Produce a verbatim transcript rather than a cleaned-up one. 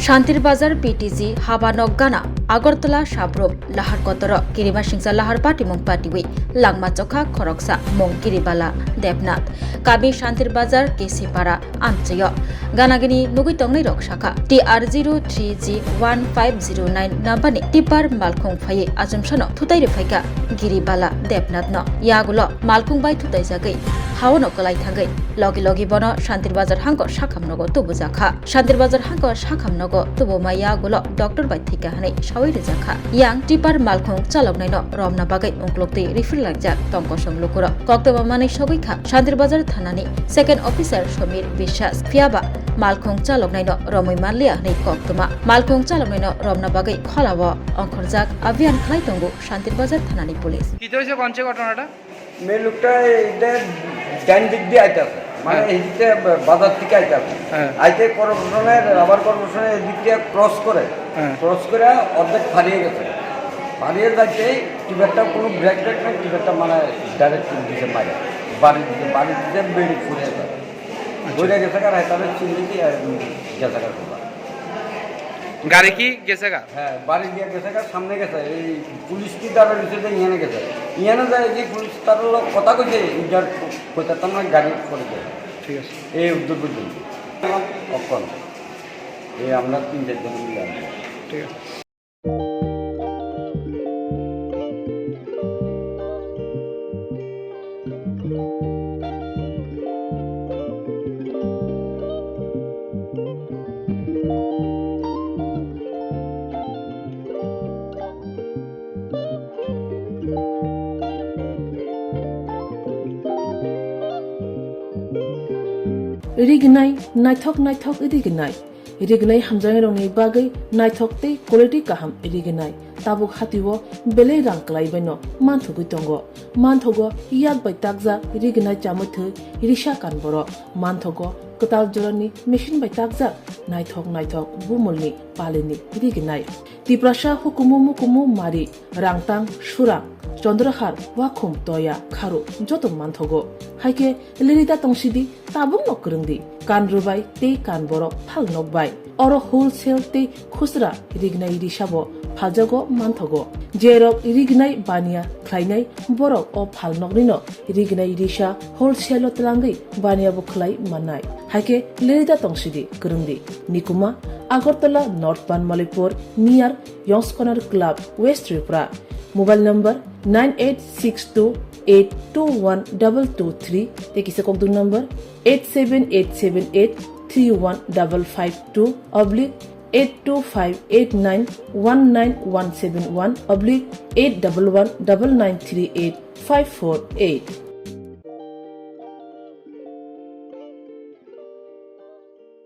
Shantir Bazar P T G haba nok gana Agartala Sabrum Lahar Kotoro Kirima Singsa Lahar Patimung Patiwi Langma Chokha Khoroksa Mung Giribala Debnath Kami Shantir Bazar Kesipara Amchayo Ganagini Nugui Tongnai Rok Sakha T R zero three G one five zero nine Nabani Tipar Malkhung Phai Achumsano Thutai Riphaika Giribala Debnath no Yagulo Malkhung Bai Thutai Jagui Haono Kwlai Thangui Logi Logi Bono Shantir Bazar Hangko Sakham Nogo Tubujakha. Shantir Bazar hangko sakham nogo tubuma yagulo doctor bai thika hwnwi sawi rijak kha. Yang tipper malkhung chaloknaino romna bagwi ungkluktwi refer laijak tong kosong lukurok. Koktwma manwi sogwi kha Shantir Bazar thanani second officer Somir Biswas. Phiyaba malkhung chaloknaino romwi manliya hwnwi koktwma. Malkhung chaloknaino romna bagwi kholao ongkhorjak abhiyan khlai tongo Shantir Bazar thanani police. কি হয়েছে ঘটনাটা? মেয়ে লোকটা এটা ডান দিক দিয়ে আইতাছে, মানে হ্যাঁ। এদিকে বাজার থেকে আইতাছে। হ্যাঁ। আইতে কর্পোরেশনের, রাবার কর্পোরেশনের এদিক দিয়ে ক্রস করে, হ্যাঁ। ক্রস করে অর্ধেক ফারিয়ে গেছে। ফারিয়ে যাইতে টিপারটা কোনো ব্রেক ট্রেক নেই, টিপারটা মানে ডাইরেক্ট দিছে মারে। বাড়ি দিতে, বাড়ি দিতে বেড়ি ফুরে যায়। আচ্ছা। ঘুরে গেছে কার, তাহলে চিনলে কি আর গেছে কার কোথাও। গাড়ি কি গেছে গা? হ্যাঁ, বাড়ি দিয়ে গেছে গা, সামনে গেছে। এই পুলিশ কি দাঁড়া রয়েছে যে ইয়ানে গেছে। ইয়ানে যায় যে পুলিশ তার লোক কথা কইছে, ইটার কইতে তো আমরা গাড়ি করে দেয়। ঠিক আছে। এই উদ্যোগ পর্যন্ত। অক্ষণ। এই আমরা তিন চারজন মিলে আনছি। ঠিক আছে। Rignai, naithok naithok rignai. Rignai hamjaknairokni bagwi naithok tei quality kaham rignai. Tabuk hatio belai rang kwlaibaino manthogwi tongo. Manthogo yak bai takjak rignai chamwi thwi risa kan borok. Manthogo kwtal jorani machine bai takjak naithok naithok bumulni palini rignai. Tiprasa hukumu mukumu mari, rangtang, surang, chondrahar, wakhum, toya, kharu joto manthogo. Haikhe lirida tongsidi, tabukno kwrwngdi, kan rwbai tei kan borok phal nokbai. Oro wholesale tei khusra rignai risabo phaljago manthogo. Jerok rignai baniya khlainai borok o phal noknino rignai risa wholesale-o twlangwi baniyabo khlai mannai. Haikhe lirida tongsidi, kwrwngdi. Nikuma, Agartala North Banmalipur, near Yongs Corner Club, West Tripura. Mobile number nine eight six two eight two one double two three tei kisa kokdwng number eight seven eight seven eight three one double five two oblique eight two five eight nine one nine one seven one oblique eight double one double nine three eight five four eight.